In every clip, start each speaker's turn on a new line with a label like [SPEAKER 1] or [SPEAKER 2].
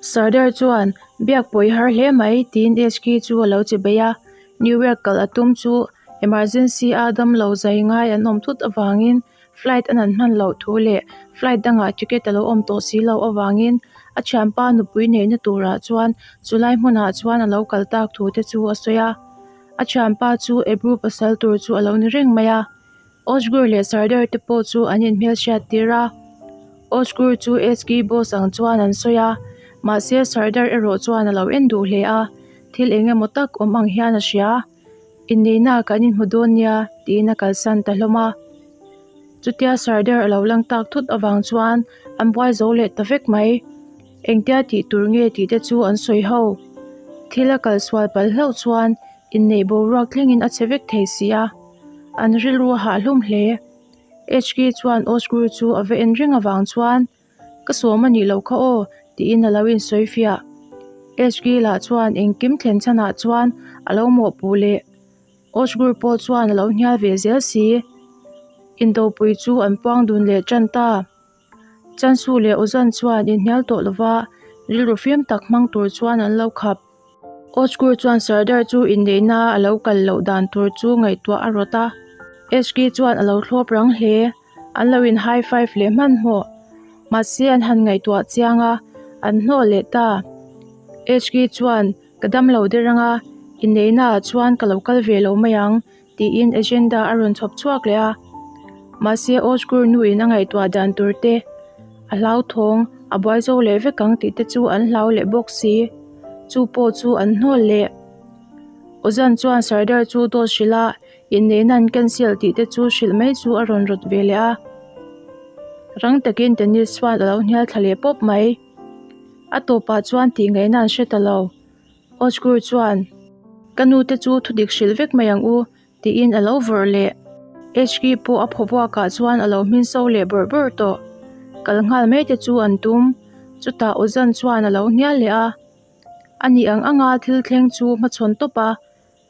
[SPEAKER 1] Sardar chuan, Biak pawh i har hle mai, tiin Ezgi chu a lo che bei a. New York kal a tum chu emergency a damlo zai ngai an awm thut avangin flight a nan hman loh thu leh flight dangah ticket a lo awm tawh si loh avangin a thianpa nupui neihna turah chuan chulai hmunah chuan a lo kal tak thu te chu a sawi a. A thianpa chu Ebru pasal tur chu a lo ni reng mai a. Ozgur leh Sardar te pawh chu an inhmelhriat tir a. Ozgur chu Ezgi boss ang chuan an sawi a, mahse Sardar erawh chuan a lo en duh hle a, thil eng emaw tak awm ang hian a hria. Inneihna kan inhmu dawn nia tiin a kalsan ta hlawm a. Chutia Sardar a lo lang tak thut avang chuan an buai zo leh ta vek mai. Engtia tih tur nge tih te chu an sawi ho. Thil a kalsual palh hlauh chuan inneih boruak thlengin a chhe vek thei si a. An rilru a hahhlum hle. HK chuan Osgur chu a va en reng avang chuan, Ka sawm a nih loh kha aw, tiin a lo insawi fiah. HK lah chuan engkim thlen chhanah chuan a lo mawhpuh leh. Osgur pawh chuan a lo hnial ve zel si. Indopui chu an puang dun leh tan ta. Chansu leh Ozan chuan inhnial tawh lova rilru fim tak hmang tur chuan an lo khap. Ozgur chuan Sardar chu inneihna a lo kal loh dan tur chu ngaihtuah a rawt a. Ezgi chuan a lo thlawp rang hle. An lo in high five leh hmanhmawh. Mahse an han ngaihtuah chiang a, an hnawh leh ta. Ezgi chuan ka dam lo der anga inneihna ah chuan ka lo kal ve lo mai ang tiin agenda a rawn chhawp chhuak leh a. Mahse Ozgur nuin a ngaihtuah dan tur te a hlauthawng a buai zo leh vek ang tih te chu an hlau leh bawk si. Chu pawh chu an hnawl leh. Ozan chuan Sardar chu dawt hrilh a, inneihna an cancel tih te chu hrilh mai chu a rawn rawt ve leh a. Rang takin Tennis chuan a lo hnial thla leh pawp mai. A tawpah chuan tih ngaihna an hre ta lo. Ozgur chuan, Ka nu te chu thudik hrilh vek mai ang u, tiin a lo vawrh leh. Hki pawh a phaw vuakah chuan a lo hmin so leh bawrh bawrh tawh. Kal nghal mai te chu an tum. Chutah Ozan chuan a lo hnial leh a. A nih ang anga thil thleng chu hmachhawn tawp a,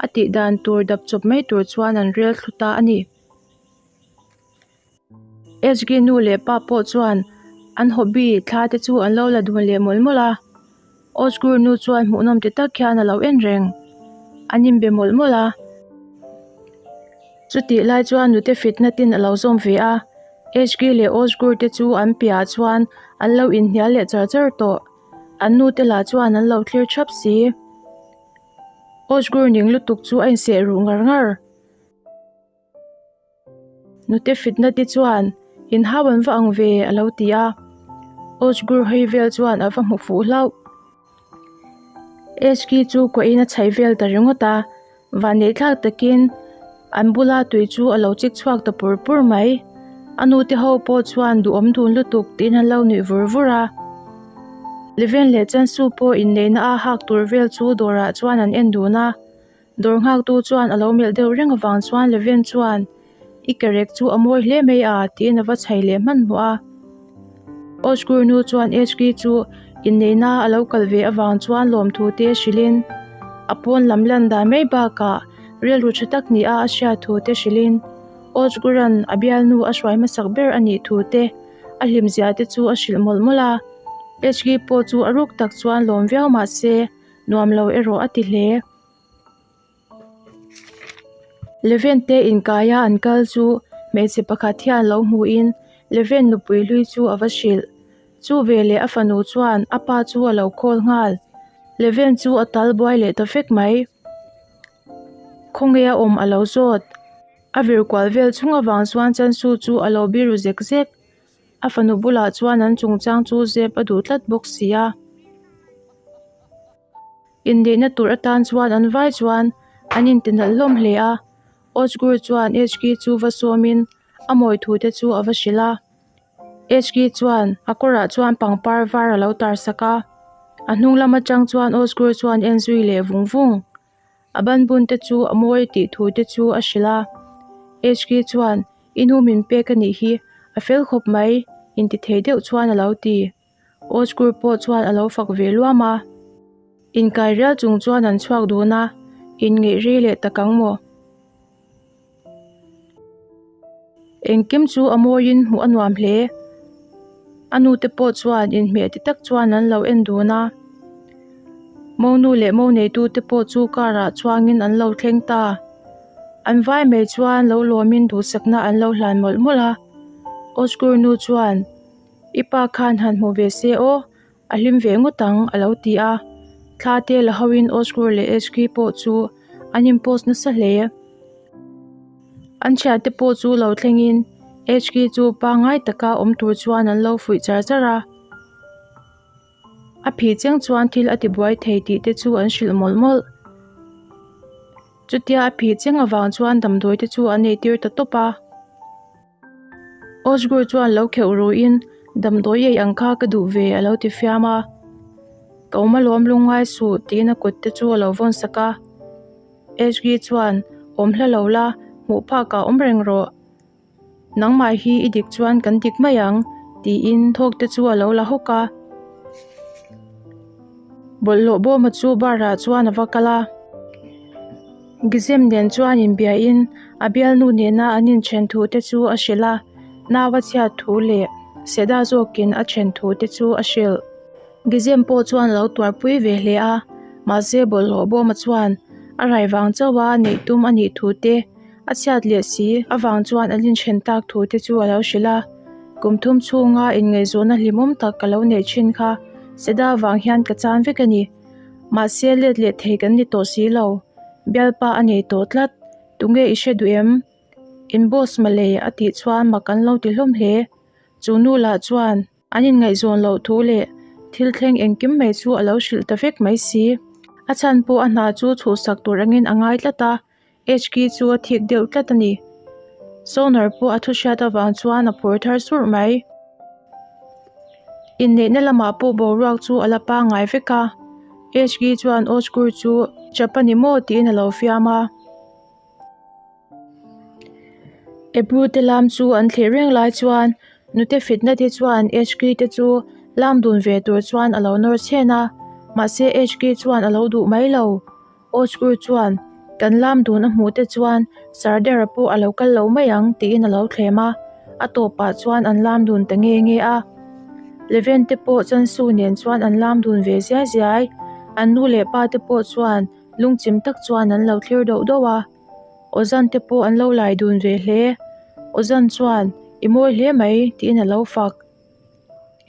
[SPEAKER 1] a tih dan tur dap chawp mai tur chuan an rel thlu ta a ni. Hg nu leh pa pawh chuan an hobby thla te chu an lo la dun leh mawlh mawlh a, Ozgur nu chuan hmuhnawm ti tak hian a lo en reng, an inbe mawlh mawlh a. Chutih lai chuan nute fitna tin a lo zawm ve a, Hg leh Ozgur te chu an piahah chuan an lo inhnial leh char char tawh, an nu te lah chuan an lo thlir thap si. Ozgur ning lutuk chu a inseh ruh ngar ngar. Nute fitna te chuan inhau an va ang ve a lo ti a, Ozgur hawi vel chuan a va hmu fuh hlauh. Ezgi chu kuahin a chhaih vel ta ringawt a, vanneih thlak takin an bula tui chu a lo chik chhuak ta pur pur mai. A nute ho pawh chuan duhawm dun lutuk tiin an lo nuih vur vur a. Leven leh Chansu pawh inneihna a hak tur vel chu dawrah chuan an en dun a. Dawr nghaktu chuan a lo melh deuh reng avang chuan Leven chuan, I kerek chu a mawi hle mai a, tiin a va chhai leh hmanhmawh a. Ozgur nu chuan Ezgi chu inneihna a lo kal ve avang chuan lawmthu te hrilhin, a pawn lam lan dan mai bakah rilru tha tak nia a hriat thu te hrilhin, Ozguran a bialnu a hruai hmasak ber a nih thu te a hlimzia te chu a hrilh mawlh mawlh a. Ezgi pawh chu a ruk tak chuan lawm viau mahse nuam lo erawh a ti hle. Leven te inkaia an kal chu hmeichhe pakhat hian lo hmuhin Leven nupui hlui chu a va hrilh. Chu veleh a fanu chuan a pa chu a lo call nghal. Leven chu a tal buai leh ta vek mai. Khawnge a awm a lo zawt. A vir kual vel chhung avang chuan Chansu chu a lo biru zek zek. A fanu bulah chuan an chungchang chu zep a duh tlat bawk si a. Inneihna tur atan chuan an vai chuan an inti nalh hlawm hle a, Ozgur chuan Hki chu va sawmin a mawi thu te chu a va hrilh a. Hki chuan a kawrah chuan pangpar var a lo tar sak a, a hnung lam atang chuan Ozgur chuan en zui leh vung vung. A ban bun te chu a mawi tih thu te chu a hrilh a. Hki chuan i nu min pek a nih hi, a fel khawp mai inti thei deuh chuan a lo ti. Ozgur pawh chuan a lo fak ve luam a. Inkai rial chung chuan an chhuak dun a, inngeih rei leh tak ang maw? Engkim chu a mawiin hmuh a nuam hle. A nute pawh chuan inhmeh ti tak chuan an lo en dun a. Monu leh mo neitute pawh chu car ah chuangin an lo thleng ta. An vai mai chuan lo lawmin duhsakna an lo hlan mawlh mawlh a. Osgur nu chuan, I pa khan han hmu ve se aw, a hlim ve ngawt ang a lo ti a. Thla te la hoin Osgur leh Eshki pawh chu an in post nasa hle. An thiante pawh chu lo thlengin Eshki chu pangngai taka awm tur chuan an lo fuih char char a. A phih chiang chuan thil a tibuai thei tih te chu an hrilh mawlh mawlh. Chutia a phih chiang avang chuan damdawi te chu an eitir ta tawp a. Osgur chuan lo kheuh ruin damdawi ei ang kha ka duh ve a lo ti fiam a. Ka awm alawm lungngai suh tiin a kut te chu a lo vawn sak a. Hg chuan awm hla lo la, hmuh phakah awm reng rawh. Nangmah hi i dik chuan kan dik mai ang tiin thawk te chu a lo la hawk a. Bawlhhlawh bawma chu bar ah chuan a va kal a. Gizem nen chuan inbiain a bialnu nena an inthen thu te chu a hrilh a, nau a chhiat thu leh Seda zawkin a then thu te chu a hrilh. Gizem pawh chuan a lo tuarpui ve hle a, mahse bawlhhlawh bawma chuan a rai vang chauh a neih tum a nih thu te, a chhiat leh si avang chuan an inthen tak thu te chu a lo hrilh a. Kum thum chhunga inngaihzawhna hlimawm tak ka lo neih thin kha Seda vang hian ka chan vek a ni. Mahse let leh thei kan ni tawh si lo. Bialpa a nei tawh tlat. Tunge i hre duh em? In boss mawle a tih chuan mak an lo ti hlawm hle. Chu nu lah chuan an inngaihzawn loh thu leh thil thleng engkim mai chu a lo hrilh ta vek mai si. A chhan pawh a hna chu chhuhsak tur angin a ngai tlat a, HK chu a thik deuh tlat a ni. Sonar pawh a thu hriat avang chuan a phur thar surh mai. Inneihna lamah pawh boruak chu a la pangngai vek a. HK chuan Oskur chu chap a ni maw tiin a lo fiam a. Ebru te lam chu an thlir reng lai chuan nute fitna te chuan HK te chu lam dun ve tur chuan a lo nawr chhen a. Mahse HK chuan a lo duh mai lo. Osgur chuan, Kan lam dun a hmuh te chuan Sardara pawh a lo kal lo mai ang tiin a lo thlem a, a tawpah chuan an lam dun ta nge nge a. Leven te pawh Chansu nen chuan an lam dun ve ziai ziai, an nu leh pa te pawh chuan lungchim tak chuan an lo thlir doh doh a. Ozan te pawh an lo lai dun ve hle. Ozan chuan, I mawi hle mai tiin a lo fak.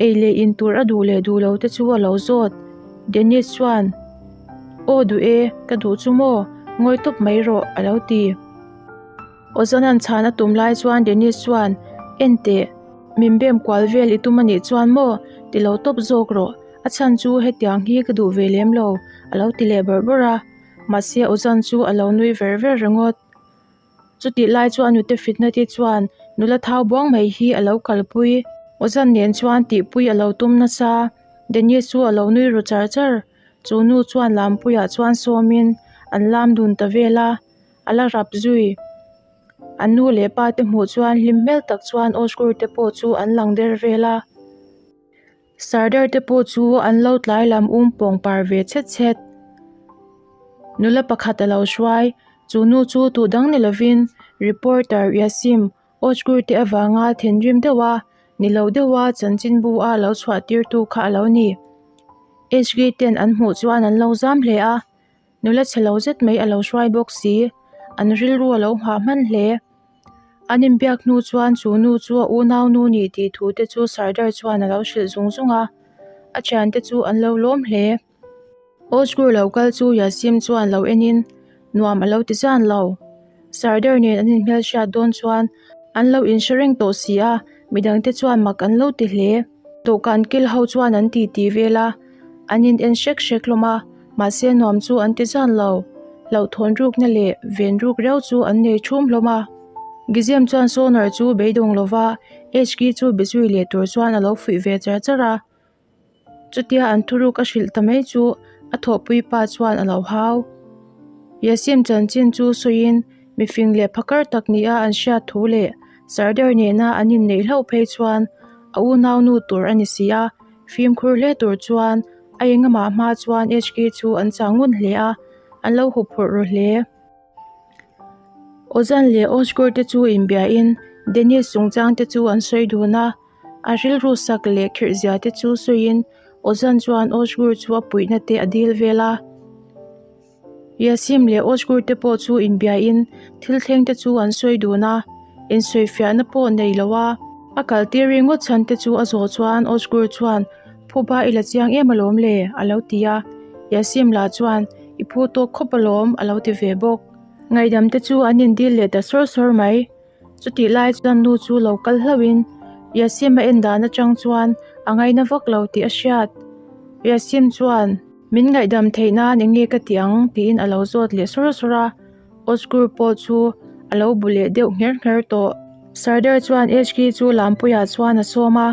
[SPEAKER 1] Ei leh in tur a duh leh duh lo te chu a lo zawt. Dennis chuan, Aw duh e, ka duh chu maw? Ngawi tawp mai rawh, a lo ti. Ozana'n chhan a tum lai chuan Dennis chuan, En teh, min bem kual vel i tum a nih chuan maw? Ti lo tawp zawk rawh, a chhan chu hetiang hi ka duh ve lem lo, a lo ti leh bawrh bawrh a. Mahse Ozan chu a lo nui ver ver ringawt. Chutih lai chuan nute fitna te chuan nula thau buang mai hi a lo kalpui. Ozan nen chuan tihpui a lo tum nasa. Dennis chu a lo nui ru char char. Chu nu chuan lampuiah chuan sawmin an lam dun ta vel a, a la rap zui. An nu leh pa te hmuh chuan hlim hmel tak chuan Osgur te pawh chu an lang der vel a. Sardar te pawh chu an lo tlai lam um pawng par ve chhet chhet. Nula pakhat a lo hruai, chu nu chu tuh dang ni lovin reporter Yasim Ozgur te avanga thinrim deuh a, ni lo deuh a chanchinbu a lo chhuah tir tu kha a lo ni. HG ten an hmuh chuan an lo zam hle a, nula chhe lo zet mai a lo hruai bawk si, an rilru a lo nghah hman hle. An inbiak hnu chuan chu nu chu a unau nu nih tih thu te chu Sardar chuan a lo hrilh zung zung a, a thiante chu an lo lawm hle. Ozgur lo kal chu Yasim chuan lo enin nuam a lo ti zan lo. Sardar nen an inhmelhriat dawn chuan an lo inhre reng tawh si a, midangte chuan mak an lo ti hle. Dawhkan kil ho chuan an ti ti vel a, an in en hrek hrek hlawm a, mahse nuam chu an ti zan lo. Hlauhthawn rukna leh ven ruk reuh chu an nei thum hlawm a. Gizem chuan Sonar chu beidawng lova HK chu be zui leh tur chuan a lo fuih ve char char a. Chutia an thuruk a hrilh ta mai chu a thawhpui pa chuan a lo hau. Yasim chanchin chu sawiin mifing leh phakar tak nia an hriat thu leh Sardar nena an inneih hlauh phei chuan a unaunu tur a ni si a, fimkhur hle tur chuan a engamah hma chuan HK chu an chang ngun hle a, an lo huphurh ru hle. Ozan leh Ozgur te chu inbiain Deniz chungchang te chu an sawi dun a, a rilru sak leh khirh zia te chu sawiin. Ozan chuan Ozgur chu a puihna te a dil vel a. Yasim leh Ozgur te pawh chu inbiain thil thleng te chu an sawi dun a, insawifiahna pawh nei lo a. A kaltir ringawt chhan te chu a zawh chuan Ozgur chuan, Phuba i la chiang em alawm le? a lo ti a. Yasim lah chuan, I phu tawk khawp alawm a lo ti ve bawk. Ngaihdam te chu an indil leh ta sawr sawr mai. Chutih lai chuan nu chu lo kal hlauhin Yasim a en dan atang chuan a ngaina vak lo tih a hriat. Yasim chuan, Min ngaihdam theih nan eng nge ka ti ang? tiin a lo zawt leh sawr sawr a. Ozgur pawh chu a lo bu leh deuh ngher ngher tawh. Sardar chuan HK chu Lampuiah chuan a sawm a,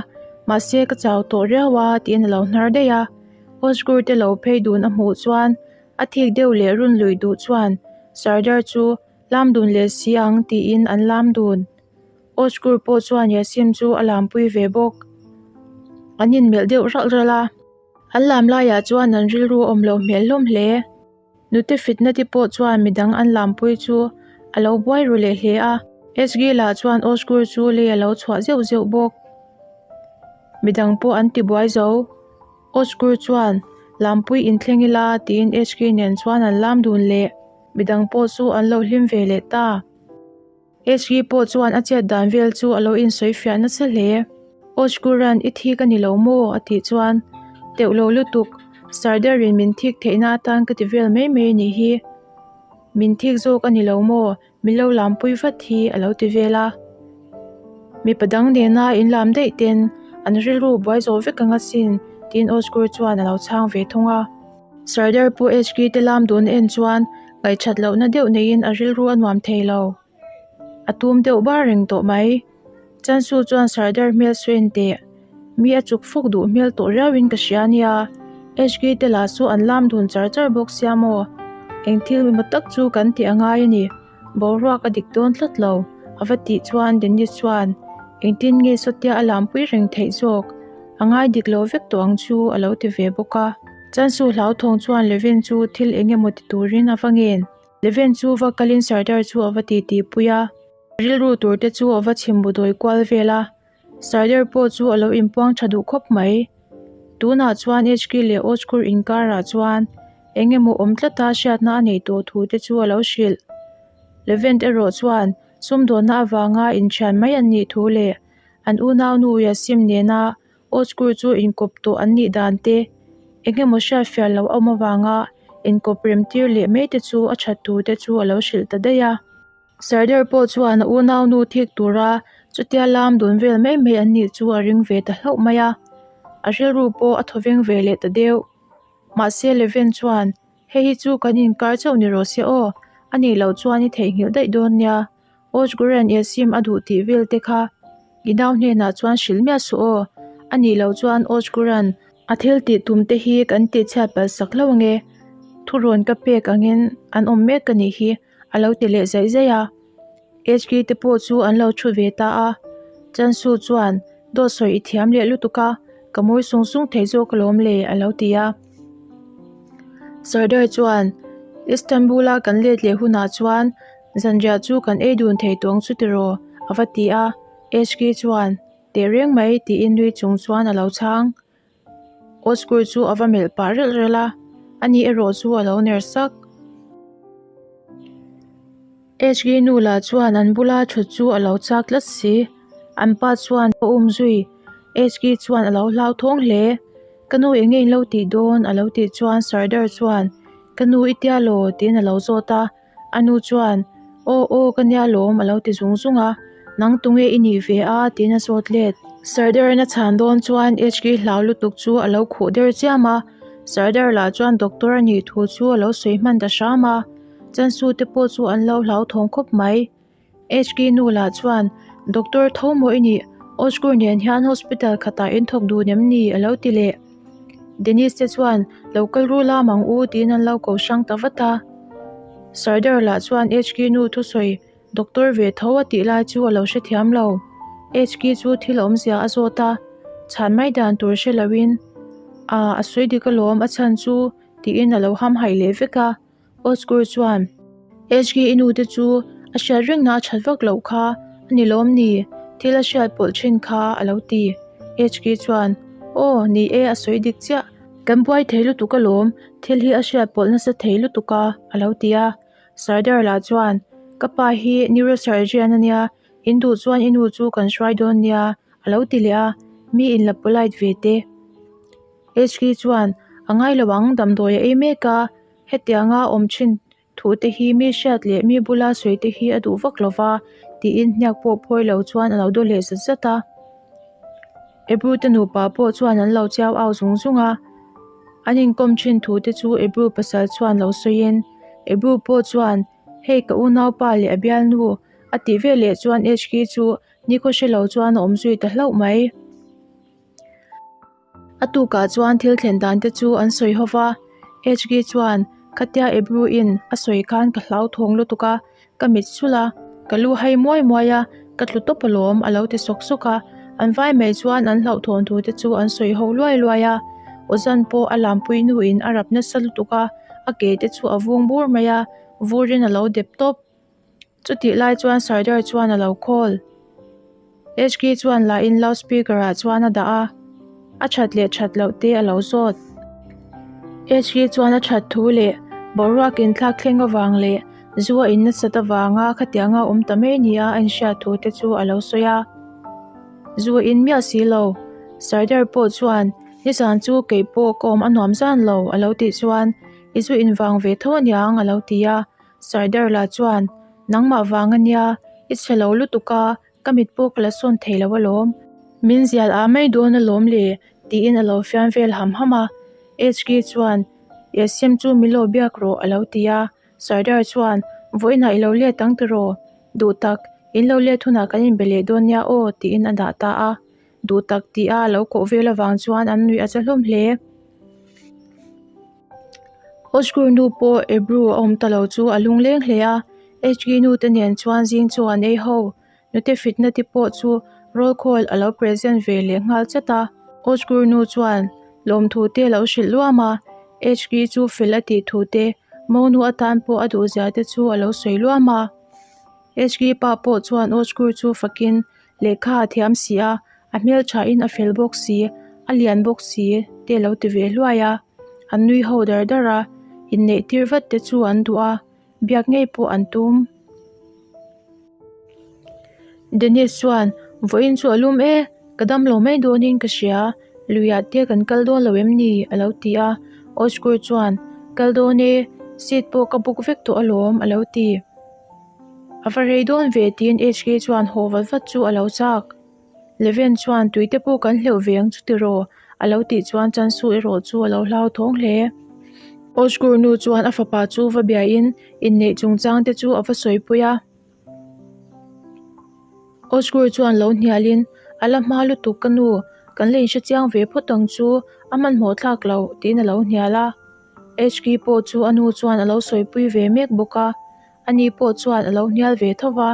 [SPEAKER 1] mahse ka chau tawh riau a tiin a lo hnar daih a. Ozgur te lo phei dun a hmuh chuan a thik deuh leh run lui duh chuan Sardar chu Lam dun leh si ang tiin an lam dun. Ozgur pawh chuan Yasim chu a lampui ve bawk. An inmelh deuh ralh ralh a. An lam laiah chuan an rilru a awm loh hmel hlawm hle. Nute fitna te pawh chuan midang an lampui chu a lo buai ru leh hle a. Ezgi lah chuan Ozgur chu lei a lo chhuah zeuh zeuh bawk. Midang pawh an ti buai zo. Ozgur chuan, Lampui inthleng ila tiin Ezgi nen chuan an lam dun leh. Midang pawh chu an lo hlim ve leh ta. Hg pawh chuan a chet dan vel chu a lo insawi fiah nasa hle. Ozguran i thik a ni lo maw? a tih chuan, Teuh lo lutuk, Sardarin min thik theihna atan ka ti vel mai mai a nih hi. Min thik zawk a ni lo maw? Min lo lampui vat hi a lo ti vel a. Mipa dang nena inlam daih ten an rilru buai zawh vek ang asin tiin Ozgur chuan a lo chhang ve thung a. Sardar pawh HK te lam dun en chuan ngaihṭhat lohna deuh neiin a rilru a nuam thei lo. A tum deuh bar reng tawh mai. Chansu chuan Sardar hmel sawi en teh. Mi a chuk fawk duh hmel tawh riauin ka hria nia. HK te lah chu an lam dun char char bawk sia maw? Eng thil emaw tak chu kan tih a ngai a ni. Boruak a dik dawn tlat lo, a va tih chuan Dennis chuan, Engtin nge sawtia a lampui reng theih zawk? A ngai dik lo vek tawh ang chu a lo ti ve bawk a. Chansu hlauthawng chuan Levin chu thil eng emaw ti turin a va ngen. Levin chu va kalin Sardar chu a va titi pui a. Rilru tur te chu a va chhim bu dawi kual vel a. Sardar pawh chu a lo inpuang tha duh khawp mai. Tunah chuan HK leh Ozkur inkarah chuan eng emaw awm tlata hriatna a neih tawh thu te chu a lo hrilh. Levent erawh chuan sumdawnna avanga inthian mai an nih thu leh an unaunu Yasim nena Ozkur chu inkawp tawh an nih dan te eng emaw hriatfiah loh a awm avanga inkawp remtir leh mai te chu a that thu te chu a lo hrilh ta daih a. Sardar pawh chuan a unaunu thik tura chutia lam dun vel mai mai an nih chu a ring ve ta hlauh mai a, a rilru pawh a thawveng ve leh ta deuh. Mahse Leven chuan, Hei hi chu kan inkar chauh ni rawh se aw, a nih loh chuan i theihnghilh daih dawn nia, Ozguran Yasim a duh tih vel te kha i nau hnenah chuan hrilh miah suh aw, a nih loh chuan Ozguran a thil tih tum te hi kan tihchhiat palh sak hlauh ange, thurawn ka pek angin an awm mek a nih hi. A lo ti leh zaih zaih a. HK te pawh chu an lo thu ve ta a. Chansu chuan, Dawt sawi i thiam leh lutuk a, ka mawi sung sung thei zawk alawm le, a lo ti a. Sardar chuan, Istanbul-a kan let leh hunah chuan zanriah chu kan ei dun thei tawng chu tiraw? a va ti a. HK chuan, Teh reng mai, tiin nui chung chuan a lo chhang. Oscar chu a va melh pah relh relh a, ani erawh chu a lo ner sak. HG nu lah chuan an bula thut chu a lo chak tlat si. An pa chuan a um zui. HG chuan a lo hlauthawng hle. Ka nu eng nge in lo tih dawn? a lo tih chuan Sardar chuan, Ka nu i tia law? tiin a lo zawt a. A nu chuan, Aw aw ka nia lawm a lo ti zung zung a, Nang tunge i nih ve a? tiin a zawt let. Sardar-in a chhan dawn chuan HK hlau lutuk chu a lo khuh der chiam a, Sardar lah chuan doctor a nih thu chu a lo sawi hman ta hram a, Chansu te pawh chu an lo hlauthawng khawp mai. HK nu lah chuan, Doctor tho maw i nih? Ozgur nen hian hospital khatah in thawk dun em ni? a lo ti leh. Dennis te chuan, Lo kal ru lam ang u tiin an lo ko hrang ta vat a. Sardar lah chuan HK nu thusawi doctor ve tho a tih lai chu a lo hrethiam lo. HK chu thil awmzia a zawt a, chhan mai dan tur hre loin, Aa, a sawi dik alawm a chhan chu tiin a lo hamhaih leh vek a. Oscar chuan, HK i nu te chu a hriat rengna a that vak loh kha a ni lawm ni? Thil a hriat pawlh thin kha a lo ti. HK chuan, Aw, ni e, a sawi dik chiah. Kan buai thei lutuk alawm, thil hi a hriat pawlh nasa thei lutuk a, a lo ti a. Sardar lah chuan, Ka pa hi neurosurgeon a nia, in duh chuan i nu chu kan hruai dawn nia, a lo ti leh a, mi in la polite ve te. HK chuan, A ngai lo ang, damdawi a ei mek a, hetianga awm thin thu te hi mi hriat leh mi bula sawi te hi a duh vak lo va, tiin hniak pawh phawi lo chuan a lo daw leh zat zat a. Ebru te nupa pawh chuan an lo chiau au zung zung a, an inkawm thin thu te chu Ebru pasal chuan lo sawiin, Ebru pawh chuan, Hei ka unaupa leh a bialnu, a tih veleh chuan HK chu nikhaw hre lo chuan a awm zui ta hlauh mai. A tukah chuan thil thlen dan te chu an sawi ho va, HG chuan khatia Ebru in a sawi khan ka hlauthawng lutuk a, ka mit sulh a, ka lu hai muai muai a, ka tlu tawp alawm a lo ti sawk sawk a, an vai mai chuan an hlauhthawn thu te chu an sawi ho luai luai a, Ozan pawh a lampui nuin a rap nasa lutuk a, a ke te chu a vung bur mai a, vurin a lo dep tawp. Chutih lai chuan Sardar chuan a lo call. HK chuan la in loudspeaker ah chuan a dah a, a that leh that loh te a lo zawt. HK chuan a that thu leh boruak inthlak thleng avang leh zu a in nasat avanga khatianga awm ta mai nia a inhriat thu te chu a lo sawi a. Zu a in miah si lo. Sardar pawh chuan nizan chu kei pawh ka awm a nuam zan lo a lo tih chuan i zu invang ve tho aniang a lo ti a. Sardar lah chuan, Nangmah vang a nia, i chhe lo lutuk a, ka mit pawh ka la sawn thei lo alawm. Min zial ah mai dawn alawm le, tiin a lo fiam vel ham ham a. HK chuan, Yassim chu min lo biak rawh a lo ti a. Sardar chuan, Vawiinah i lo let ang tiraw? Duh tak, in lo let hunah kan inbe leh dawn nia aw, tiin a dah ta a. Duh tak tih a lo koh vel avang chuan an nuih a cha hlawm hle. Osgur nu pawh Ebru a awm ta lo chu a lungleng hle a, HG nu te nen chuan zing chu an ei ho. Nute fitna te pawh chu roll call a lo present ve leh nghal chat a. Osgur nu chuan lawmthu te a lo hrilh luam a, HG chu fel a tih thu te, monu atan pawh a duhzia te chu a lo sawi luam a. HG pa pawh chuan Osgur chu fakin Lehkha a thiam si a, a hmelthain a fel bawk si, a lian bawk si te a lo ti ve hluai a. An nui ho dar dar a, inneih tir vat te chu an duh a, biak ngei pawh an tum. Dennis chuan, Vawiin chu a lum e, ka dam lo mai dawnin ka hria, luiah te kan kal dawn lo em ni? a lo ti a. Osgur chuan, Kal dawn e, seat pawh ka book vek tawh alawm a lo ti. A va rei dawn ve tiin HK chuan haw vat vat chu a lo chak. Leven chuan tui te pawh kan hleuh ve ang chu tiraw a lo tih chuan Chansu erawh chu a lo hlauthawng hle. Ozgur nu chuan a fapa chu va biain inneih chungchang te chu a va sawipui a. Ozgur chuan lo hnialin a la hma lutuk ka nu, kan la inhrechiang ve phawt ang chu a hmanhmawh thlak loh tiin a lo hnial a. HK pawh chu a nu chuan a lo sawipui ve mek bawk a. Ani pawh chuan a lo hnial ve tho va.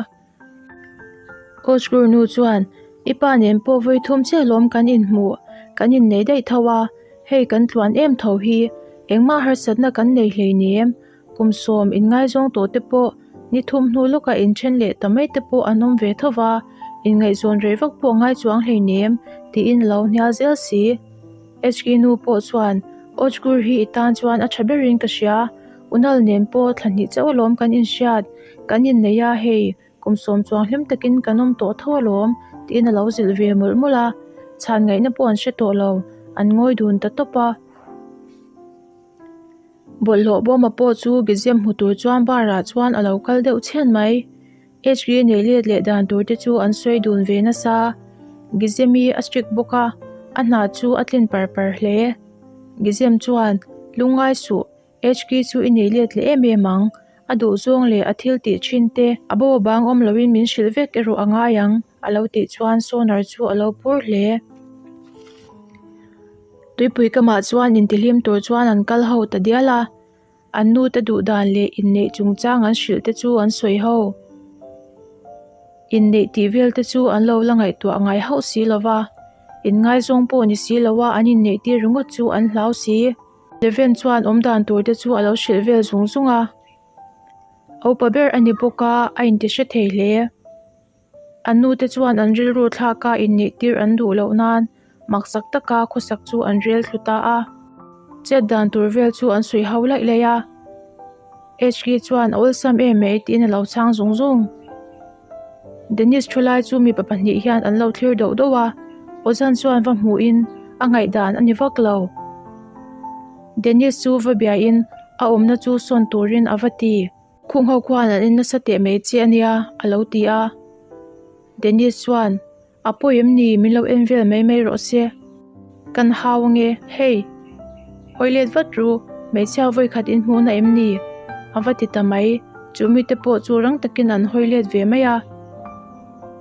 [SPEAKER 1] Coach Gurnu chuan, I pa nen pawh vawi thum chiah lawm kan inhmuh, kan innei daih tho a, hei kan tluan em tho hi, engmah harsatna kan nei hleinem, kum sawm inngaizawng tawh te pawh ni thum hnu lawka inthen leh ta mai te pawh an awm ve tho va, inngaihzawn rei vak pawh ngai chuang hleinem, tiin a lo hnial zel si. HK nu pawh chuan, Coach Gur hi i tan chuan a tha berin ka hria, Unal nen pawh thla hnih chauh alawm kan inhriat, kan innei a hei, kum sawm chuang hlim takin kan awm tawh tho alawm tiin a lo zilh ve mawlh mawlh a, chhan ngaihna pawh an hre tawh lo, an ngawi dun ta tawp a. Bawlhhlawh bawma pawh chu Gizem hmu tur chuan bar ah chuan a lo kal deuh chhen mai. HK nei let leh dan tur te chu an sawi dun ve nasa. Gizemi a strict bawk a, a hna chu a tlin par par hle. Gizem chuan, Lungngai suh, HK chu i nei let leh em em ang. A duhzawng leh a thil tih thin te a bo bang awm loin min hrilh vek erawh a ngai ang, a lo tih chuan Sonar chu a lo phur hle. Tuipui kamah chuan intihlim tur chuan an kal ho ta dial a. An nute duh dan leh inneih chungchang an hrilh te chu an sawi ho. Inneih tih vel te chu an lo la ngaihtuah ngai hauh si lo va, inngaizawng pawh ni si lo a an inneih tir ringawt chu an hlau si. Leven chuan awm dan tur te chu a lo hrilh vel zung zung a. A upa ber a ni bawk a, a inti hre thei hle. An nute chuan an rilru thlak a inneih tir an duh loh nan Maksak taka khawsak chu an rel thlu ta a. Chet dan tur vel chu an sawi ho laih laih a. HK chuan a awlsam em mai tiin a lo chhang zung zung. Dennis thu lai chu mipa pahnih hian an lo thlir doh doh a, Ozan chuan va hmuhin a ngaihdan a ni vak lo. Dennis chu va biain a awmna chu sawn turin a va ti. Khung ho khuan an en nasa teh mai che a nia a lo ti a. Dennis chuan A pawi em ni min lo en vel mai mai rawh se. Kan hau ange, hei. Hawi let vat ru, hmeichhia vawi khat in hmuhna em ni? A va ti ta mai, chu mite pawh chu rang takin an hawi let ve mai a.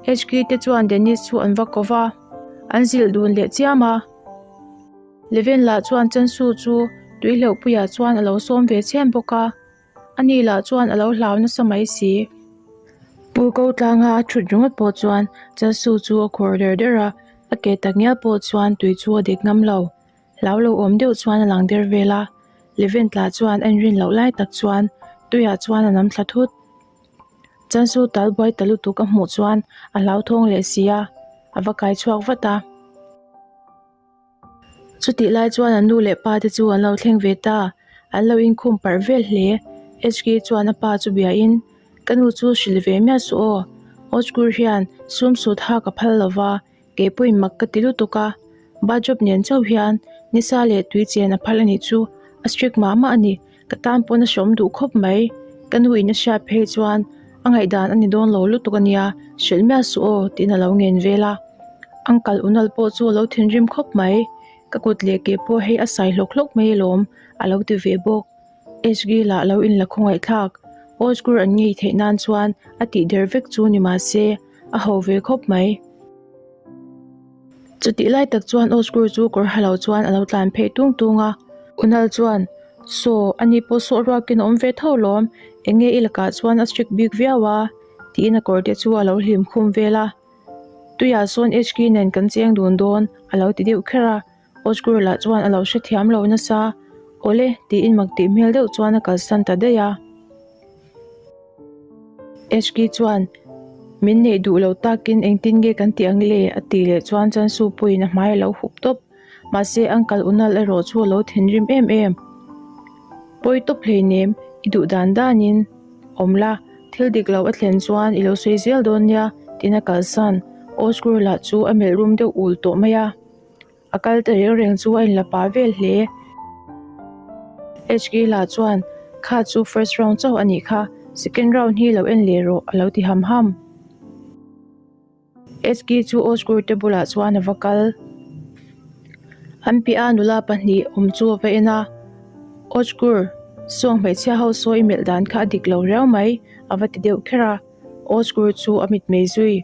[SPEAKER 1] HK te chuan Dennis chu an va ko va, an zilh dun leh chiam a. Leven lah chuan Chansu chu tuihleuhpuiah chuan a lo sawm ve chhem bawk a. Ani lah chuan a lo hlau nasa mai si. Pu ko tlanga a thut ringawt pawh chuan Chalsu chu a khawr der der a, a ke tak ngial pawh chuan tui chu a dik ngam lo. Hlau lo awm deuh chuan a lang der vel a, Levent lah chuan a inrin loh lai tak chuan tuiah chuan a nam thla thut. Chalsu tal buai ta lutuk a hmuh chuan a hlauthawng leh si a, a va kai chhuak vat a. Chutih lai chuan an nu leh pa te chu an lo thleng ve ta, an lo inkhum parh vel hle. HK chuan a pa chu biain, Ka nu chu hrilh ve miah suh aw, Ojkur hian sum sut hak a phal lo va, kei pawhin mak ka ti lutuk a. Bajob nen chauh hian nisa leh tui chen a phal a nih chu, a strict mah mah a ni, ka tan pawn a hreawm duh khawp mai. Ka nu in a hriat phei chuan a ngaihdan a ni dawn lo lutuk a nia, hrilh miah suh aw tiin a lo ngen vel a. Uncle Unal pawh chu a lo thinrim khawp mai, ka kut leh ke pawh hei a sai hlawk hlawk mai alawm a lo ti ve bawk. HG lah lo inla khawngaihthlak, Ozgur an ngei theih nan chuan a tih der vek chu ni mah se a ho ve khawp mai. Chutih lai tak chuan Ozgur chu kawr ha lo chuan a lo tlan phei tung tung a, Unal chuan, Saw, ani pawh sawh ruakin a awm ve tho lawm, eng nge i lakah chuan a strict bik viau a? tiin a kawr te chu a lo hlim khum vel a. Tuiah sawn HK nen kan cheng dun dawn a lo ti deuh kher a, Ozgur lah chuan a lo hrethiam lo nasa, Awle tiin mak tih hmel deuh chuan a kalsan ta daih a. HK chuan Min neih duh lo takin engtin nge kan tih ang le? a tih leh chuan Chansu pawhin a hmai a lo hup tawp. Mahse Uncle Unal erawh chu a lo thinrim em em. Pawi tawp hleinem, i duh dan danin awm la, thil dik lo a thlen chuan i lo sawi zel dawn nia tiin a kalsan. Osgur lah chu a melh rum deuh ul tawh mai a. A kal ta reng reng chu a inla pah vel hle. HK lah chuan, Kha chu first round chauh a nih kha, second round hi lo en leh rawh a lo ti ham ham. HK chu Osgur te bulah chuan a va kal. An piah a nula pahnih awm chu a va en a, Osgur, sawng hmeichhia ho sawi i melh dan kha a dik lo riau mai a va ti deuh kher a. Osgur chu a mitmei zui.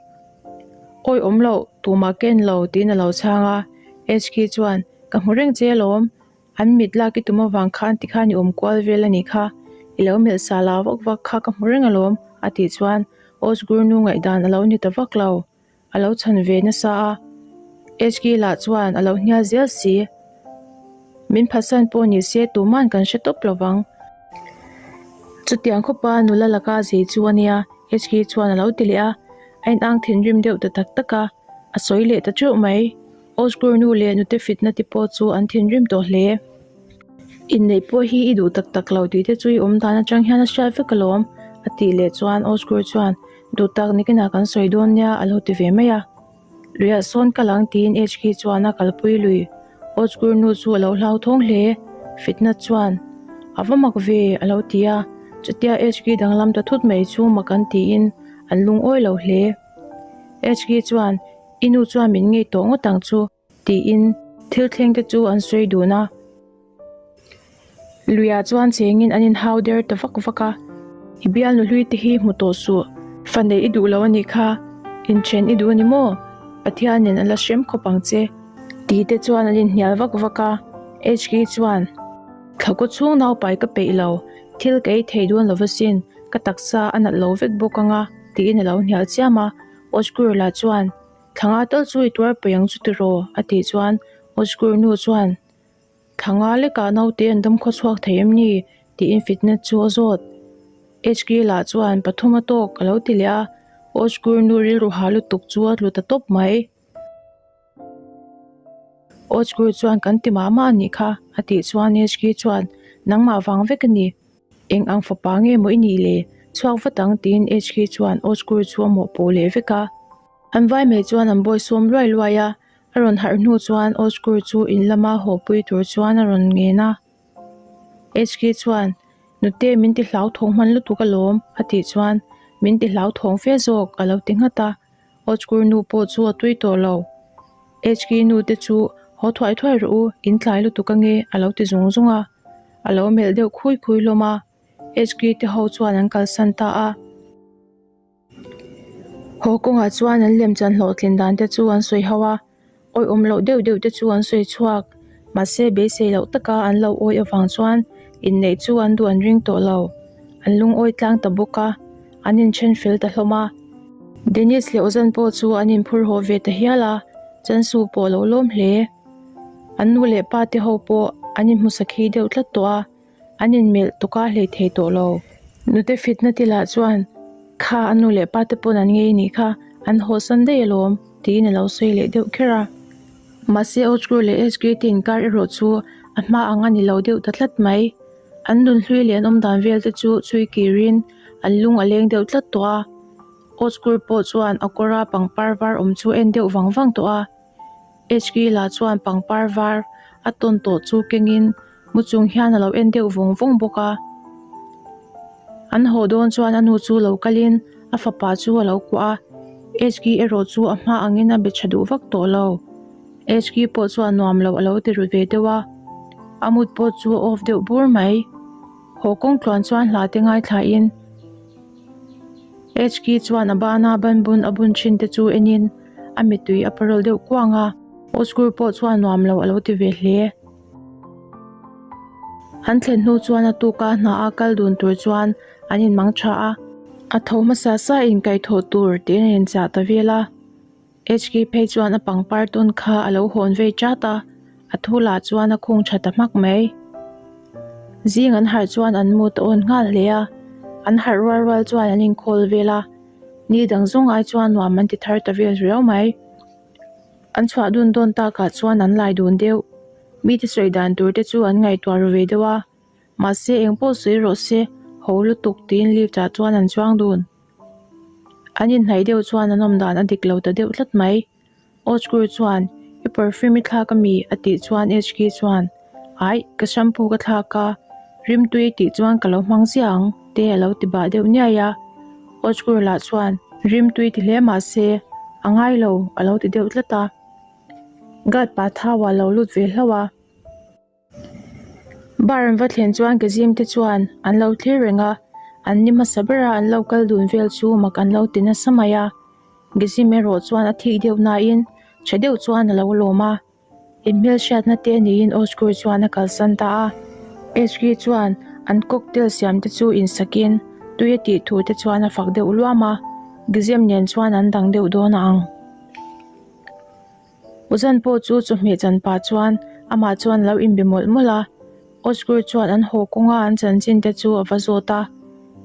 [SPEAKER 1] Awi awm loh, tumah ka en lo tiin a lo chhang a. HK chuan, Ka hmu reng che alawm, an mit lak i tum avang khan tikhan i awm kual vel a nih kha, i lo melh sa la vak vak kha ka hmu reng alawm a tih chuan Ozgur nu ngaihdan a lo ni ta vak lo, a lo chhan ve nasa a. HK lah chuan a lo hnial zel si. Min phatsan pawh ni se tuman kan hre tawp lo vang. Chutiang khawpa nula laka zei chu a nia, HK chuan a lo ti leh a. A inang thinrim deuh ta tak tak a, a sawi leh ta teuh mai. Ozgur nu leh nute fitna te pawh chu an thinrim tawh hle. Inneih pawh hi i duh tak tak lo tih te chu i awm dan atang hian a hriat vek alawm, a tih leh chuan Ozgur chuan duh tak nikinah kan sawi dawn nia a lo ti ve mai a. Luiah sawn kal ang tiin HK chuan a kalpui lui. Ozgur nu chu a lo hlauthawng hle. Fitna chuan, A va mak ve, a lo ti a. Chutia HK danglam ta thut mai chu mak an tiin an lungawi lo hle. HK chuan, I nu chuan min ngei tawh ngawt ang chu, tiin thil thleng te chu an sawi dun a. Luiah chuan chengin an inhau der ta vak vak a, I bialnu hlui te hi hmu tawh suh, fa neih i duh lo a nih kha, inthen i duh a ni maw? Pathianin a la hrem khawp ang che, tih te chuan an inhnial vak vak a. HK chuan, Thlakaw chhung naupai ka peih lo, thil ka ei thei dawn lo va sin, ka taksa a nalh lo vek bawk ang a, tiin a lo hnial chiam a. Ozgur lah chuan, Thla nga tal chu i tuar paih ang chu tiraw? a tih chuan Ozgur nu chuan, Thla nga lekah naute an dam khaw chhuak thei em ni? tiin fitna chu a zawt. HK lah chuan pathum a tawk a lo ti leh a, Ozgur nu rilru ha lutuk chu a tlu ta tawp mai. Ozgur chuan kan ti mah mah a nih kha a tih chuan Ezgi chuan nangmah vang vek a ni. Eng ang fapa nge maw i nih le? Chhuak vat ang tiin Ezgi chuan Ozgur chu a mawhpuh leh vek a. An vai mai chuan an bawi sawm luai luai a, a rawn harh hnu chuan Ozgur chu in lama haw pui tur chuan a rawn ngen a. Ezgi chuan Nute min ti hlauthawng hman lutuk alawm a tih chuan min ti hlauthawng fe zawk a lo ti nghat a. Ozgur nu pawh chu a tui tawh lo. HK nu te chu haw thuai thuai rawh u, in tlai lutuk ange a lo ti zung zung a. A lo melh deuh khui khui hlawm a. HK te ho chuan an kalsan ta a. Haw kawngah chuan an lemchan hlawhtlin dan te chu an sawi ho a. Awih-awm loh deuh deuh te chu an sawi chhuak. Mahse beisei loh taka an lo awih avang chuan inneih chu an duh an ring tawh lo. An lungawi tlang ta bawk a, an inthen fel ta hlawm a. Dennis leh Ozan pawh chu an inphur haw ve ta hial a, Chansu pawh a lo lawm hle. An nu leh pa te ho pawh an inhmu sakhi deuh tlat tawh a. An inmelh tuk a hlei thei tawh lo. Nute fitna te lah chuan, Kha a nu leh pa te pawn an ngei nih kha, an hawsan daih alawm, tiin a lo sawi leh deuh kher a. Mahse Ozgur leh Ezgi te inkar erawh chu a hma ang a ni lo deuh ta tlat mai. An nunhlui leh an awmdan vel te chu chhui kirin an lung a leng deuh tlat tawh a. Ozgur pawh chuan a kawra pangpar var awm chu en deuh vang vang tawh a. Ezgi lah chuan pangpar var a tawn tawh chu kengin Mu chung hian a lo en deuh vawng vawng bawk a. An haw dawn chuan a nu chu lo kalin a fapa chu a lo kuah a. Hki erawh chu a hma angin a be tha duh vak tawh lo. Hki pawh chuan nuam lo a lo ti ru ve deuh a. A mut pawh chu a off deuh bur mai. Haw kawng tluan chuan hla te ngaithlain Hki chuan a bana banbun a bun thin te chu enin a mittui a parawl deuh kuang a. Oskur pawh chuan nuam lo a lo ti ve hle. An thlen hnu chuan a tuka hna a kal dun tur chuan an inmang tha a. A tho hmasa sa in kaihthawh tur tiin a inchah ta vel a. HK phei chuan a pangpar tawn kha a lo hawn vei chat a, a thu lah chuan a khung tha ta hmak mai. Zing an harh chuan an mut a awn nghal hle a, an harh rual rual chuan an inkhawl vel a, ni dang zawng ai chuan nuam an ti thar ta vel riau mai. An chhuah dun dawn takah chuan an lai dun deuh. Mite sawi dan tur te chu an ngaihtuah ru ve deuh a. Mahse eng pawh sawi rawh se, ho lutuk tiin lift ah chuan an chuang dun. An inhnaih deuh chuan an awm dan a dik lo ta deuh tlat mai. Ozgur chuan, I perfume i thlak ami? a tih chuan Hki chuan, Aih, ka shampoo ka thlak a, rimtui tih chuan ka lo hmang ziah ang, te a lo ti bah deuh niai a. Ozgur lah chuan, Rimtui ti hle mah se, a ngai lo, a lo ti deuh tlat a. Guard pa thau ah lo lut ve hlauh a. Bar an va thlen chuan Kazim te chuan an lo thlir reng a, an ni hmasa bera an lo kal dun vel chu mak an lo ti nasa mai a. Gazim erawh chuan a thik deuh nain tha deuh chuan a lo lawm a. Inhmelhriatna te niin Ozgur chuan a kalsan ta a. Ezgi chuan an cocktail siam te chu insakin tui a tih thu te chuan a fak deuh luam a, Gizem nen chuan an dang deuh dawn a ang. Ozan pawh chu chawhmeh chan pah chuan amah chuan a lo inbe mawlh mawlh a. Ozgur chuan an haw kawnga an chanchin te chu a va zawt a,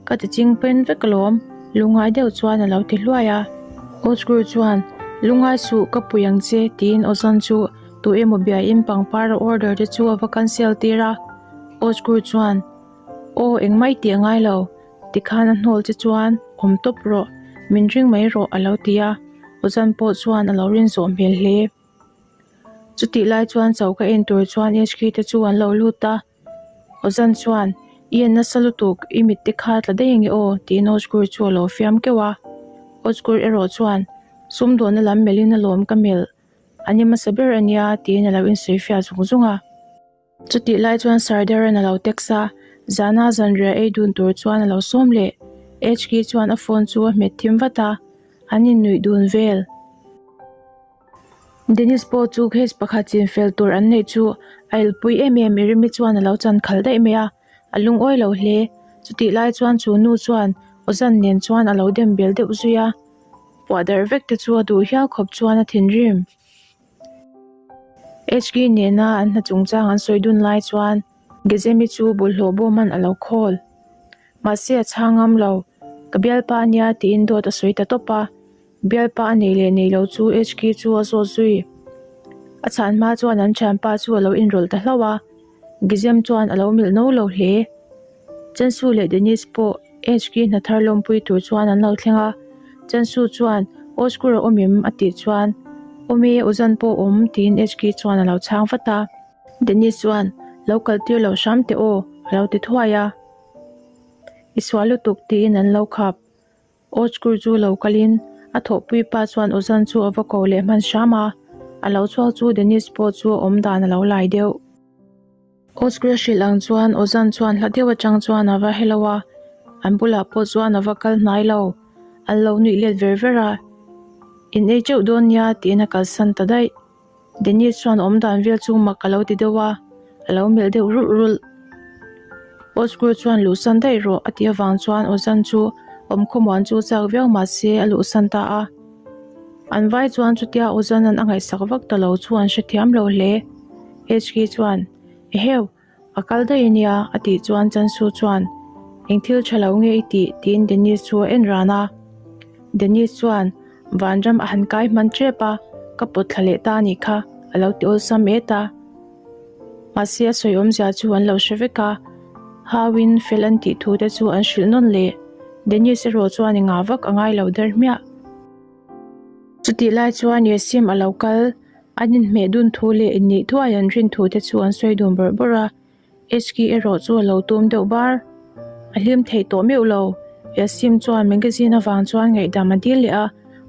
[SPEAKER 1] Ka ti ching pen vek alawm, lungngai deuh chuan a lo ti hluai a. Ozgur chuan, Lungngai suh, ka pui ang che, tiin Ozan chu tu emaw biain pangpar a order te chu a va cancel tir a. Ozgur chuan, Aw, engmah i tih a ngai lo, tikhan a hnawl che chuan awm tawp rawh, min ring mai rawh, a lo ti a. Ozan pawh chuan a lo rin zawh hmel hle. Chutih lai chuan choka en tur chuan HK te chu an lo lut a, Ozan chuan, I en nasa lutuk, i mit te kha tla daih ange aw, tiin Ozgur chu a lo fiam keuh a. Ozgur erawh chuan, Sumdawnna lam melhin alawm ka melh, a ni hmasa ber ania, tiin a lo insawi fiah zung zung a. Chutih lai chuan Sardaran a lo text a, zana zanriah ei dun tur chuan a lo sawm leh. HK chuan a phone chu a hmet thim vat a, an innuih dun vel. Dennis pawh chu case pakhat chin fel tur an neih chu a ilpui em em Irimi chuan a lo chan khalh daih mai a, a lungawi lo hle. Chutih lai chuan chu nu chuan Ozan nen chuan a lo dem bel deuh zui a, puah darh vek te chu a duh hial khawp chuan a thinrim. HK nena an hna chungchang an sawi dun lai chuan Gezemi chu bawlhhlawh bawm an a lo khawl. Mahse a chhang ngam lo, Ka bialpa ania tiin dawt a sawi ta tawp a. Bialpa a nei leh nei lo chu HK chu a zawt zui. A chhan hma chuan an thianpa chu a lo inrawlh ta hlauh a, Gizem chuan a lo milh no lo hle. Chansu leh Dennis pawh HK hna thar lawmpui tur chuan an lo thleng a, Chansu chuan Oskur a awm em? a tih chuan Awm e, Ozan pawh awm tiin HK chuan a lo chhang vat a. Dennis chuan Lo kal tir loh hram teh aw a lo ti thuai a. I sual lutuk tiin an lo khap. Ozgur chu lo kalin a thawhpui pa chuan Ozan chu a va ko leh hman hram a, a lo chhuak chu Dennis pawh chu a awm dan a lo lai deuh. Ozgur a hrilh ang chuan Ozan chuan hla deuh atang chuan a va hello a, an bulah pawh chuan a va kal hnai lo, an lo nuih let ver ver a, In ei teuh dawn nia tiin a kalsan ta daih. Dennis chuan awm dan vel chu mak a lo ti deuh a, a lo melh deuh rulh rulh. Osgur chuan luhsan daih rawh a tih avang chuan Ozan chu awm khawmuan chu chak viau mah se a luhsan ta a. An vai chuan chutia Ozan-a'n a ngaihsak vak ta lo chu an hrethiam lo hle. HK chuan, Eheu! A kal daih a nia, a tih chuan Chansu chuan, Eng thil tha lo nge i tih? tiin Dennis chu a en ran a. Dennis chuan, Vanram a han kai hman tep a, ka pawt thla leh ta a nih kha, a lo ti awlsam et a. Mahse a sawi awmzia chu an lo hre vek a, Hauin fel an tih thu te chu an hrilh nawn leh. Dennis erawh chuan engah vak a ngai lo der hmiah. Chutih lai chuan Yesim a lo kal. An inhmeh dun thu leh inneih thuai an rin thu te chu an sawi dun bawrh bawrh a, Hki erawh chu a lo tum deuh bar. A hlim theih tawh meuh lo. Yasim chuan magazine avang chuan ngaihdam a dil leh a,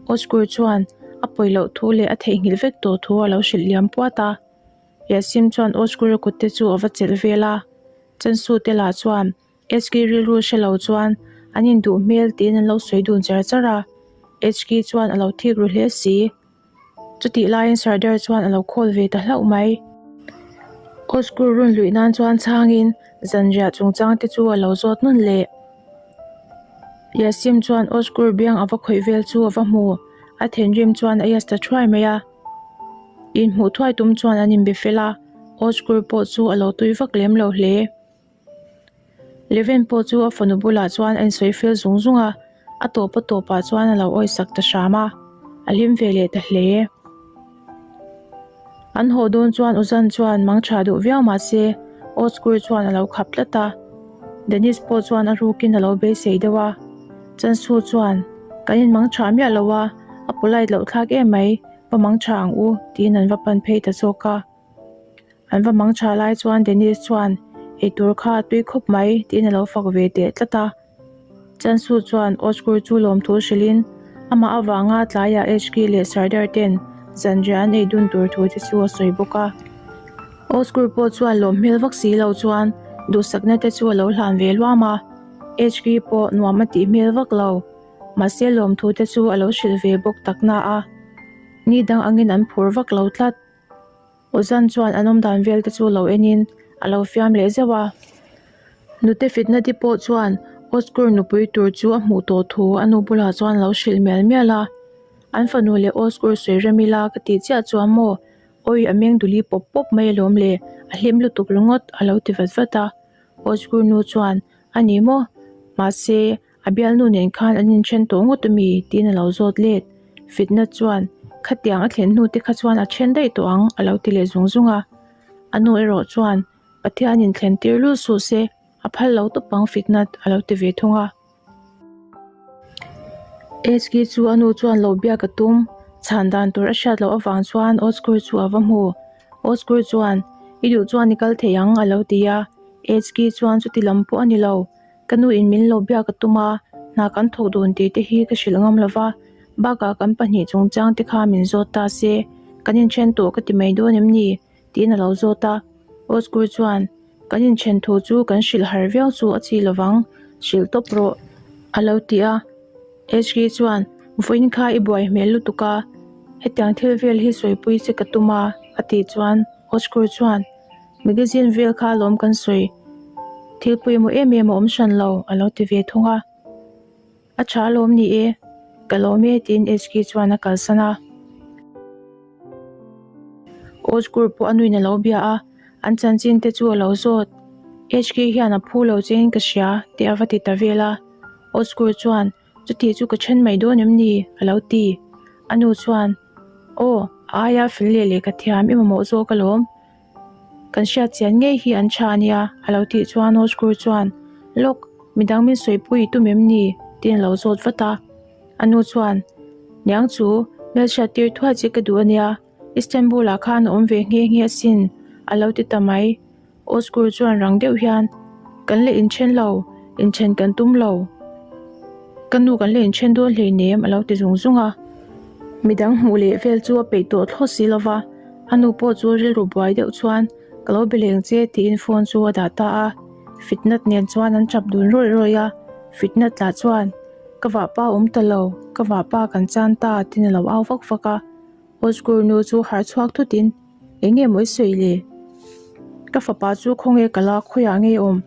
[SPEAKER 1] Oskur chuan a pawi loh thu leh a theihnghilh vek tawh thu a lo hrilh liam puat a. Yasim chuan Oskur-a kut te chu a va chelh vel a, Chansu te lah chuan HK rilru hre lo chuan an induh hmel tiin an lo sawi dun char char a, HK chuan a lo thik ru hle si. Chutih laiin Sardar chuan a lo khawl ve ta hlauh mai. Oskur run luih nan chuan chhangin zanriah chungchang te chu a lo zawt nawn leh. Yasim chuan Oskur biang a va khawih vel chu a va hmu. A thinrim chuan a ias ta thuai mai a. Inhmuh thuai tum chuan an inbe fel a, Oskur pawh chu a lo tui vak lem lo hle. Leven pawh chu a fanu bulah chuan a insawi fel zung zung a, a tawp a tawpah chuan a lo awisak ta hram a, a hlim ve leh ta hle. An haw dawn chuan Uzan chuan mang tha duh viau mah se Oskur chuan a lo khap tlat a, Dennis pawh chuan a rukin a lo beisei deuh a, Chansu chuan, Kan inmang tha miah lo a, a polite loh thlak em mai, va mang tha ang u, tiin an va pan phei ta zawk a. An va mang tha lai chuan Dennis chuan eitur kha a tui khawp mai tiin a lo fak ve teh tlat a. Chansu chuan Oskur chu lawmthu hrilhin amah avanga tlaiah HK leh Sardar ten zanriah an ei dun tur thu te chu a sawi bawk a. Oskur pawh chuan lawm hmel vak si lo chuan duhsakna te chu a lo hlan ve luam a. HK pawh nuam a tih hmel vak lo. Mahse lawmthu te chu a lo hrilh ve bawk tak na a. Ni dang angin an phur vak lo tlat. Ozan chuan an awm dan vel te chu lo enin a lo fiam leh zeuh a. Nute Fitnati pawh chuan Oskur nupui tur chu a hmuh tawh thu a nu bulah chuan a lo hrilh mial mial a. An fanu leh Oskur sawi rem ila ka tih chiah chuan maw, awi a meng duli pawp pawp mai alawm le, a hlim lutuk ringawt a lo ti vat vat a. Oskur nu chuan, A ni maw? Mahse, A bialnu nen khan an inthen tawh ngawt ami? tiin a lo zawt let. Fitna chuan, Khatiang a thlen hnu te kha chuan a then daih tawh ang, a lo ti leh zung zung a. A nu erawh chuan, Pathian inthlen tir lul suh se, a phal lo tawp ang Fitna, a lo ti ve thung a. HK chu a nu chuan lo biak a tum, chhan dan tur a hriat loh avang chuan Oscar chu a va hmu. Oscar chuan, I duh chuan i kal thei ang, a lo ti a. HK chuan chuti lam pawh a ni lo. Ka nu in min lo biak a tum a, hna kan thawk dun tih te hi ka hrilh ngam lo va, bakah kan pahnih chungchang te kha min zawt ta se, kan inthen tawh ka ti mai dawn em ni? tiin a lo zawt a. Oskur chuan, Kan inthen thu chu kan hrilh har viau chu a chi lovang, hrilh tawp rawh, a lo ti a. HK chuan, Vawiin kha i buai hmel lutuk a, hetiang thil vel hi sawipui che ka tum a, a tih chuan Oskur chuan, Magazine vel kha lawm kan sawi. Thil pawimawh em em a awm hran lo, a lo ti ve thung a. A tha lawm ni e, ka lawm e tiin HK chuan a kalsan a. Ozgur pawh a nuin a lo bia a, an chanchin te chu a lo zawt. HK hian a phu lo chein ka hria tih a va ti ta vel a. Ozgur chuan, Chuti chu ka then mai dawn em ni? a lo ti. A nu chuan, Aw. A aia fel leh lehkha thiam i mamawh zawk alawm. Kan hriat chian ngei hi an tha ania, a lo tih chuan Osgur chuan, Lawk, midang min sawipui i tum em ni? tiin a lo zawt vat a. A nu chuan, Niang chu, hmelhriat tir thuai che ka duh ania, Istanbul ah khan a awm ve nghe nghe asin, a lo ti ta mai. Osgur chuan rang deuh hian, Kan la inthen lo, inthen kan tum lo. Ka nu kan la inthen dawn hleinem a lo ti zung zung a. Midang hmuh leh vel chu a peih tawh thlawt si lo va, a nu pawh chu rilru buai deuh chuan ka lo be leng che tiin phone chu a dah ta a. Fitnat nen chuan an tap dun rawih rawih a, Fitnat lah chuan, Ka vahpa awm ta lo, ka vahpa kan chan ta tiin a lo au vak vak a. Osgur nu chu harh chhuak thutin, Eng nge maw i sawi le? Ka fapa chu khawnge ka la khawiah nge awm?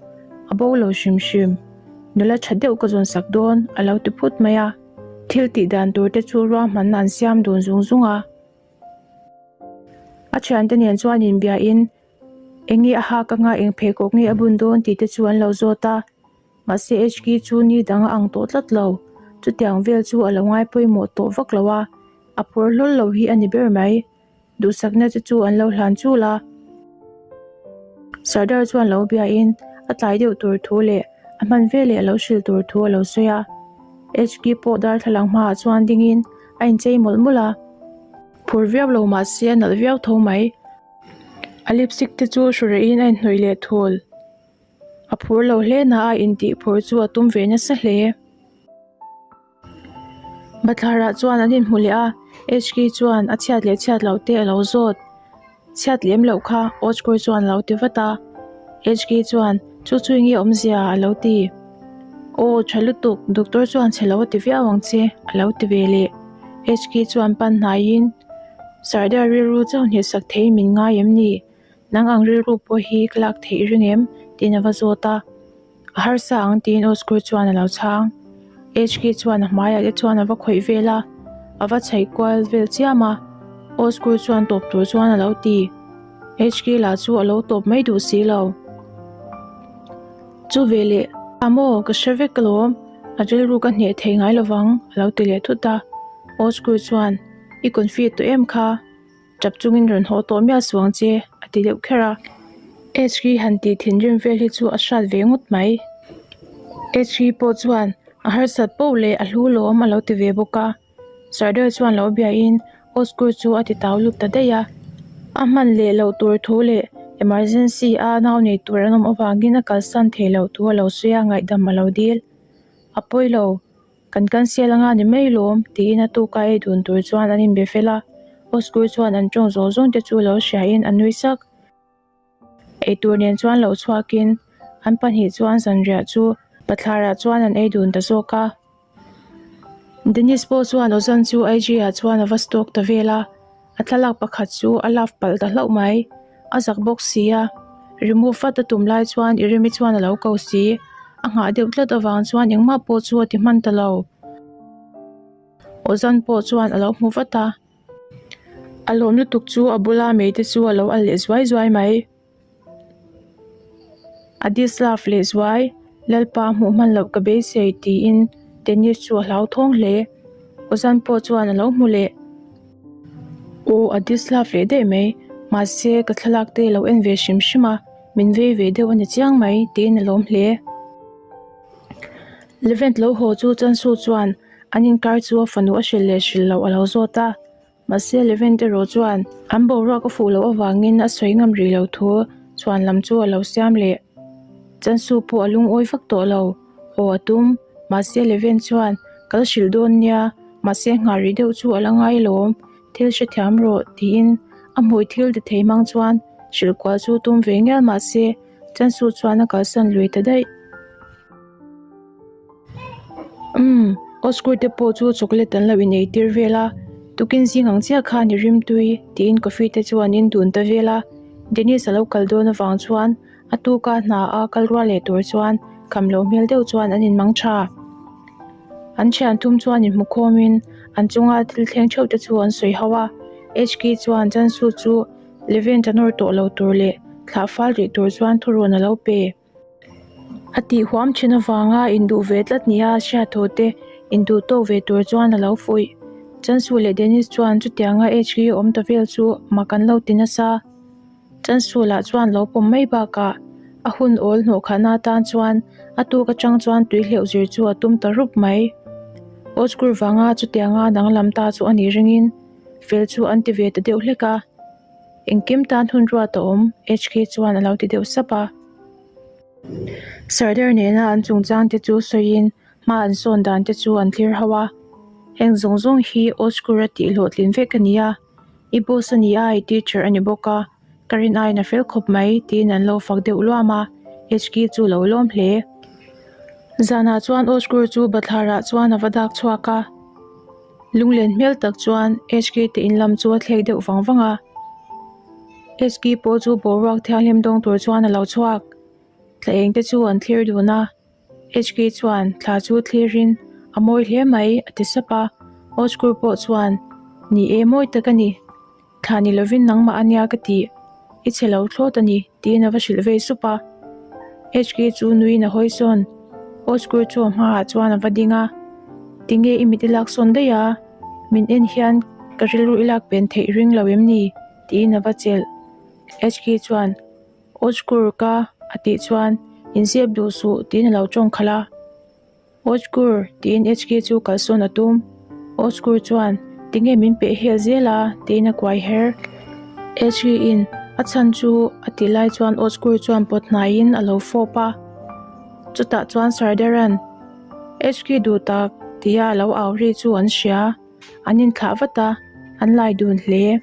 [SPEAKER 1] A bo lo hrim hrim. Nula tha deuh ka zawn sak dawn, a lo ti phut mai a. Thil tih dan tur te chu ruahmanna an siam dun zung zung a. A thiante nen chuan inbiain, Eng nge a hak anga eng pheikhawk nge a bun dawn tih te chu an lo zawt a. Mahse HK chu ni dang a ang tawh tlat lo. Chutiang vel chu a lo ngai pawimawh tawh vak lo a, a phur hlawl lo hi a ni ber mai. Duhsakna te chu an lo hlan chul a. Sardar chuan lo biain a tlai deuh tur thu leh a hman veleh a lo hrilh tur thu a lo sawi a. HK pawh darthlalang hmaah chuan dingin a inchei mawlh mawlh a. Phur viau lo mahse a nalh viau tho mai. A lipstick te chu hru rehin a inhnawih leh thul. A phur lo hle na a intih phur chu a tum ve nasa hle. Bathlarah chuan an inhmu leh a, HK chuan a chhiat leh chhiat loh te a lo zawt. Chhiat lem loh kha Ochkur chuan a lo ti vat a. HK chuan chu chu enge awmzia a lo ti. Aw tha lutuk, doctor chuan chhe lo a ti viau ang che a lo ti ve leh. HK chuan pan hnaiin Sardar rilru chauh hnehsak thei min ngai em ni? Nang ang rilru pawh hi ka lak theih ring em? tiin a va zawt a. A harsa ang tiin Oscar chuan a lo chhang. HK chuan a hmaiah te chuan a va khawih vel a, a va chhaih kual vel chiam a. Oscar chuan tawp tur chuan a lo ti. HK lah chu a lo tawp mai duh si lo. Chu veleh, A maw, ka hre vek alawm, a rilru ka hneh thei ngai lovang a lo ti leh thut a. Oscar chuan, I confi tawh em kha? Tap chungin rawn haw tawh miah suang che, a ti deuh kher a. Hri han tih thinrim vel hi chu a hrat ve ngawt mai. Hri pawh chuan a harsat poh leh a hlu lawm a lo ti ve bawk a. Sardar chuan lo biain Oskur chu a ti tau lut ta daih a. A hman leh loh tur thu leh emergency a nau nei tur an awm avangin a kalsan thei loh thu a lo sawi a, ngaihdam a lo dil. A pawi lo. Kan cancel anga ni mai lawm, tiin a tuka ei dun tur chuan an inbe fel a. Oskur chuan an tawng zawng zawng te chu lo hriain a nui sak. Eitur nen chuan lo chhuakin an pahnih chuan zanriah chu bathlarah chuan an ei dun ta zawk a. Dennis pawh chuan Ozan chu IG ah chuan a va stalk ta vel a. A thlalak pakhat chu a love palh ta hlauh mai. A zak bawk si a, remove vat a tum lai chuan Iremi chuan a lo ko si. A nghah deuh tlat avang chuan engmah pawh chu a ti hman ta lo. Ozan pawh chuan a lo hmu vat a. A lawm lutuk chu a bula mei te chu a lo al leh zuai zuai mai. A dislove leh zuai, Lalpa hmuh hman loh ka beisei tiin Dennis chu a hlauthawng hle. Ozan pawh chuan a lo hmu leh. Aw a dislove leh daih mai, mahse ka thlalak te lo en ve hrim hrim a, min vei ve deuh a ni chiang mai tiin a lawm hle. Levent lo haw chu Chansu chuan an inkar chu a fanu a hrilh leh hrilh loh a lo zawt a. Mahse Levent erawh chuan an boruak a fuh loh avangin a sawi ngam rih lo thu chhuan lam chu a lo siam leh. Chansu pawh a lungawi vak tawh lo, haw a tum. Mahse Levent chuan, Kal hrilh dawn nia, mahse nghah rih deuh chu a la ngai alawm, thil hrethiam rawh, tiin a hmui thil ti thei hmang chuan hrilh kual chu tum ve ngial mahse Chansu chuan a kalsan lui ta daih. Umm, Oscar te pawh chu chocolate an lo inei tir vel a, tukin zing ang chiah khan i rim tui tiin coffee te chu an in dun ta vel a, Dennis a lo kal dawn avang chuan a tuka hna a kal rual leh tur chuan kham loh hmel deuh chuan an inmang tha. An thian thum chuan inhmu khawmin an chunga thil thleng theuh te chu an sawi ho a, HK chuan Chansu chu Levent a nawr tawh lo tur leh thlah fal rih tur chuan thurawn a lo pe. A tih huam thin avanga induh ve tlat nia hriat thaw te induh tawk ve tur chuan a lo fuih. Chansu leh Dennis chuan chutianga HK awm ta vel chu mak an lo ti nasa. Chansu lah chuan lo pawm mai bakah a hun awl hnawhkhahna atan chuan a tuk atang chuan tui hleuh zir chu a tum ta rup mai. Oskur vanga chutianga danglam ta chu a nih ringin fel chu an ti ve ta deuh hlek a. Engkim tan hun ruat a awm, HK chuan a lo ti deuh sap a. Sardar nena an chungchang te chu sawiin hma an sawn dan te chu an thlir ho a. Heng zawng zawng hi Oskur a tih hlawhtlin vek a ni a. I boss a ni a, i teacher a ni bawk a, ka rin aiin a fel khawp mai tiin an lo fak deuh luam a, HK chu lo lawm hle. Zanah chuan Oskur chu bathlarah chuan a va dak chhuak a. Lunglen hmel tak chuan HK te in lam chu a thlek deuh vang vang a. HK pawh chu boruak thianghlim dawng tur chuan a lo chhuak. Thla eng te chu an thlir dun a. HK chuan thla chu thlirin a mawi hle mai a ti sap a. Oskur pawh chuan Ni e mawi tak a ni. Thla ni lovin nangmah a nia ka tih. I chhe lo thlawt a ni tiin a va hrilh vei sup a. HK chu nuiin a hawi sawn. Oskur chu a hmaah chuan a va ding a. Tinge i mit i lak sawn daih a? Min en hian ka rilru i lak pen theih ring lo em ni? tiin a va chelh. HK chuan Oskur ka a tih chuan inzep duh suh tiin a lo tawng khalh a. Oskur tiin HK chu kalsawn a tum. Oskur chuan tinge min peh hel zel a tiin a kuai her. HK in a chhan chu a tih lai chuan Oskur chuan pawt hnaiin a lo fawp a. Chutah chuan Sardaran HK duh tak tia a lo au ri chu an hria. An inthlah vat a, an lai dun hle.